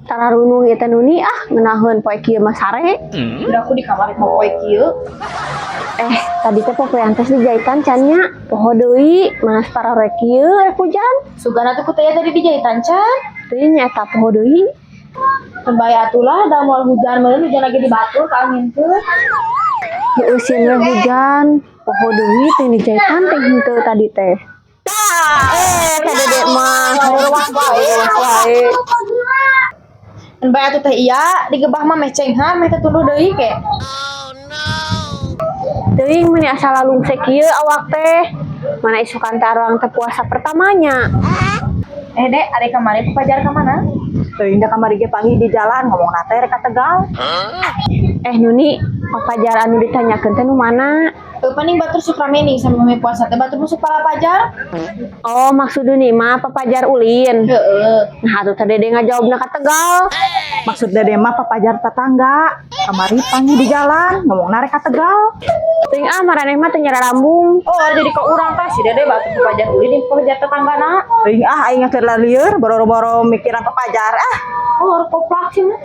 Tararunung ieu teh, Nuni, ah, ngeunaheun poe kieu mah sare. Udah aku di kamar mau poe kieu. Eh, tadi teh popoean tes dijaitan can nya? Poho deui, manas parore kieu rek hujan. Sugana tuh ku teh tadi dijaitan can. Teuing nya eta, poho deui. Keun bae atulah, da moal hujan meureun, hujan lagi di batur kaanginkeun. Heueuh, sieun we hujan. Poho deui teh dijaitan teh henteu tadi teh. Eh, tadi dek mah Ruas wae. Ruas wae. Keun bae atuh teh, iya, digebah mah meh cenghan, meh teh tunduh deui ke. Teuing, meni asa lalungse kieu awak teh. Mana isukan teh arurang teh puasa pertamanya. Eh, Dek, arek kamari papajar ka mana? Teuing, da kamari ge panggih di jalan, ngomongna teh rek ka Tegal. Eh, Nuni, papajar anu ditanyakeun teh nu mana? Eh, paning batur sok rame nih sama meme puasa teh, batur masuk papajar. Oh, maksud Nuni mah papajar ulin. Heeh. Nah, atuh teh Dede ngajawabna ka Tegal. Maksud Dede mah papajar tetangga. Kamari panggih di jalan, ngomongna rek ka Tegal. Teuing ah, maraneh mah teu nyararambung. Oh, jadi ke urang teh si Dede batur papajar ulin di papajar tetangga na. Teuing ah, aing keur lieur boro-boro mikiran papajar ah. Oh, koplak sih mah.